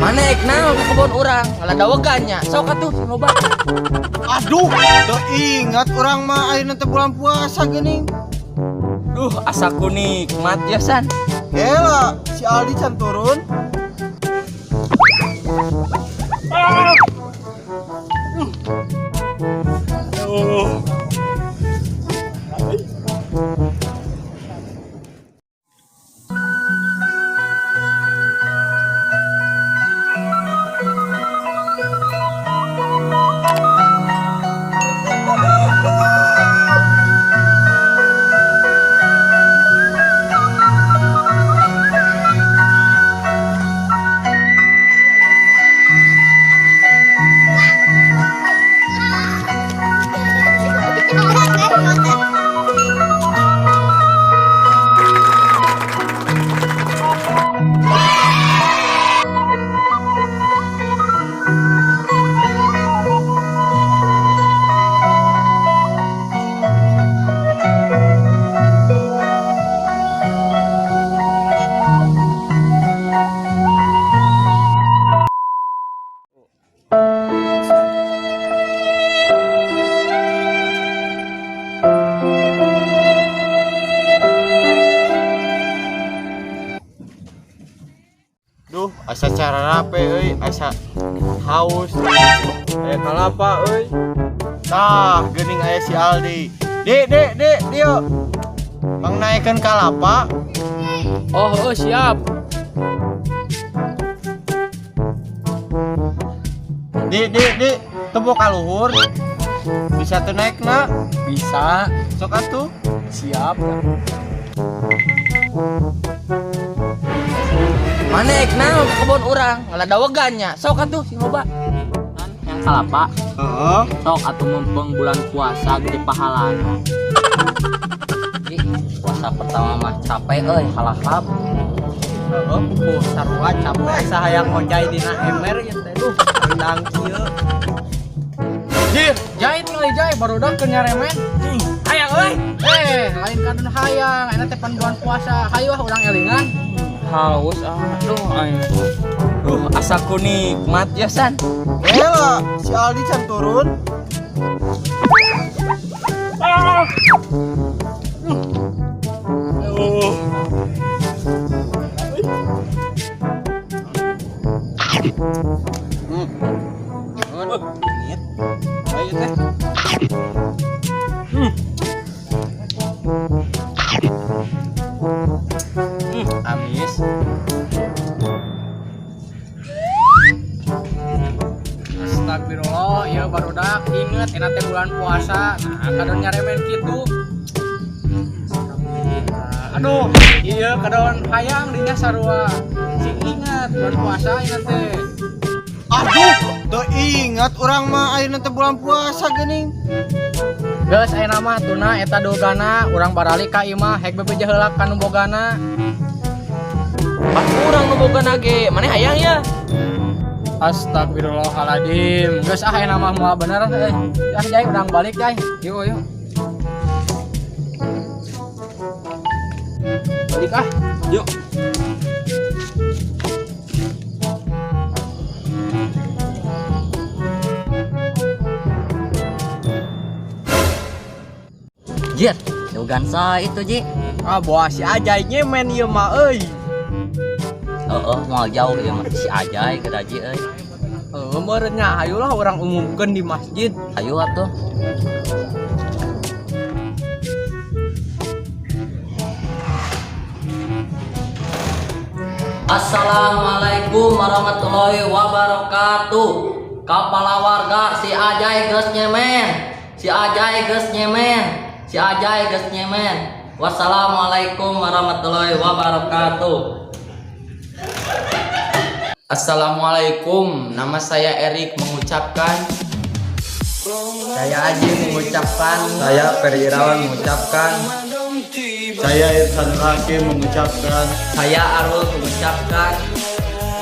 Mana ek naon ke kebon urang, ngaladawegan nya. Sok atuh loba. Aduh, teu ingat urang mah ayeuna teh bulan puasa geuning. Duh, asa ku nikmat ya San. Gela, si Aldi can turun. Duh, asa cara rape euy, asa haus. Aya kalapa euy. Tah, geuning aya si Aldi. Di, di, di, dieu. Mang naekeun kalapa. Oh, oh siap. Di, di, di, teu ka luhur. Bisa teu naekna? Bisa. Sok atuh. Siap. Mana ek naon ke kebon urang, ngaladawegan nya. Sok atuh sing loba. Yang kalapa, Heeh. sok atuh mumpung bulan puasa gede pahalana. Ih, puasa pertama mah capek euy, halahap. Heeh, pupuh sarua capek asa hayang ngojay dina ember ieu teh duh, rendang kieu. Jir, jahit euy jai barudak keur nyaremen. Hayang euy. Lain kadun hayang, ayeuna teh pan bulan puasa. Hayu ah urang elingan. Haus aduh aing. Duh, asa ku nikmat ya San. Gela, si Aldi can turun. Ayo teh. Amis. Astagfirullah, ya barudak inget enak teh bulan puasa. Nah, kadon nyaremen kitu. Aduh, iya kadon hayang dinya sarua. Sing inget bulan puasa inget teh. Aduh, teu ingat urang mah ayeuna teh bulan puasa geuning. Geus ayeuna mah tuna eta dogana urang baralik ka imah hek bebeja heula ka nu bogana. Pas urang nu bogana ge, maneh hayang ya? Astagfirullahaladzim. Geus ah ayeuna mah moal bener euy. Ah jai urang balik jai. Yuk, yuk. Balik ah. Yuk. Jir, dogan sa itu Ji. Ah, boa si Ajay nyemen ieu mah euy. Heeh, mau jauh ya mah si Ajay ke Ji euy. Heuh, meureun nya hayulah urang umumkeun di masjid. Hayu atuh. Assalamualaikum warahmatullahi wabarakatuh. Kepala warga si Ajay geus nyemen. Si Ajay geus nyemen. Si Ajay geus nyemen. Wassalamualaikum warahmatullahi wabarakatuh. Assalamualaikum, nama saya Erik mengucapkan. Saya Aji mengucapkan. Saya Ferry Irawan mengucapkan. Saya Irfan Hakim mengucapkan. Saya Arul mengucapkan.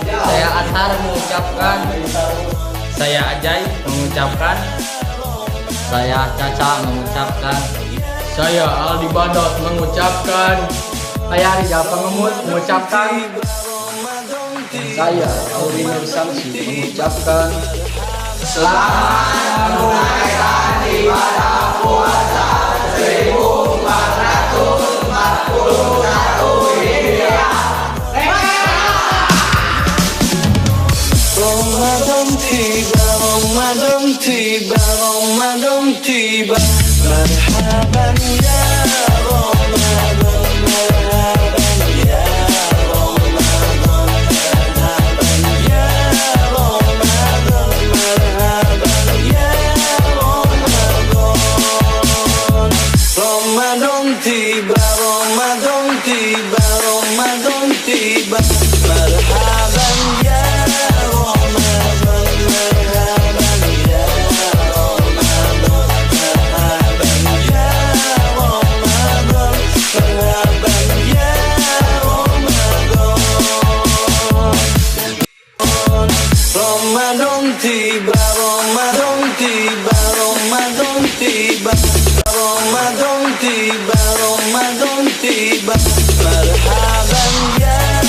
Saya Azhar mengucapkan. Saya Ajay mengucapkan. Saya Caca mengucapkan. Saya Aldi Badot mengucapkan. Saya Rizal Pengemut mengucapkan. Saya Auri Nur Samsi mengucapkan Ramadan tiba, Ramadan tiba, Ramadan tiba. Marhaban ya Ramadan, marhaban ya Ramadan, marhaban ya Ramadan, marhaban ya Ramadan. Ramadan tiba, Ramadan tiba, Ramadan tiba. Marhaban ya Ramadan, marhaban ya Ramadan, marhaban ya Ramadan, marhaban ya Ramadan. Ramadan tiba, Ramadan tiba, Ramadan tiba, Ramadan tiba, Ramadan tiba. Marhaban ya